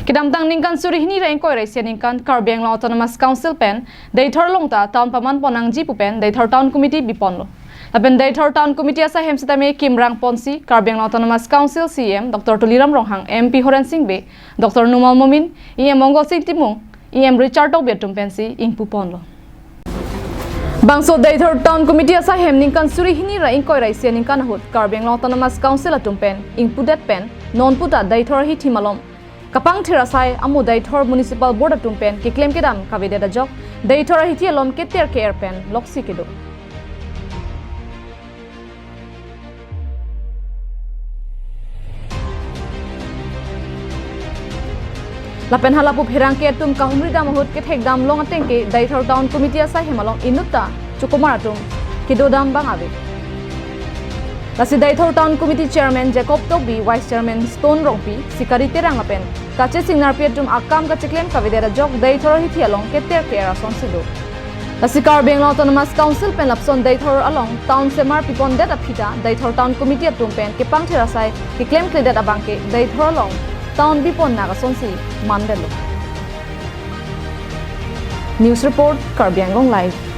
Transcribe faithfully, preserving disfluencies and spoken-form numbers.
Kedamtang ningkan suri hini ra ingkoi ra isi aningkan Karbi Anglong Autonomous Council pen Deithor along ta town paman pon nangji pu pen Deithor Town Committee biponlo. Lapen Deithor Town Committee asai hem sitame kimrang ponsi Karbi Anglong Autonomous Council C E M Doctor Tuliram Ronghang, M P Horen Sing Bey, Doctor Numal Momin, E M Mongal Sing Timung, E M Richard Tokbi atum pensi ingpu ponlo. Bangso Deithor Town Committee asai hem ningkan suri hini ra ingkoi ra isi aningkan ahut Karbi Anglong Autonomous Council atum pen ingpudet pen non puta Deithor ahithi malom kapangthir asai amo Deithor Municipal Board atum pen keklem kedam kavedet ajok Deithor ahithi alom keter ke-er pen loksi kedo. Lapen halapu pherangke atum kahumri dam ahut kethek dam long ateng ke Deithor Town Committee asai hem along inutta chukomar atum kedo dam bang ave. Lasi Deithor Town Committee Chairman Jacob Tokbi, Vice Chairman Stone Rongpi, Sikari Terang lapen Kache Singnarpi atum akam kacheklem kavedet ajok Deithor ahithi along keter ke-er asonsi do. Lasi Karbi Anglong Autonomous Council pen lapuson Deithor along town semar pipondet aphi ta Deithor Town Committee atum pen kepangthir asai keklemkledet abang ke Deithor along town bipon nang asonsi mandetlo. News report, Karbi Anglong Live.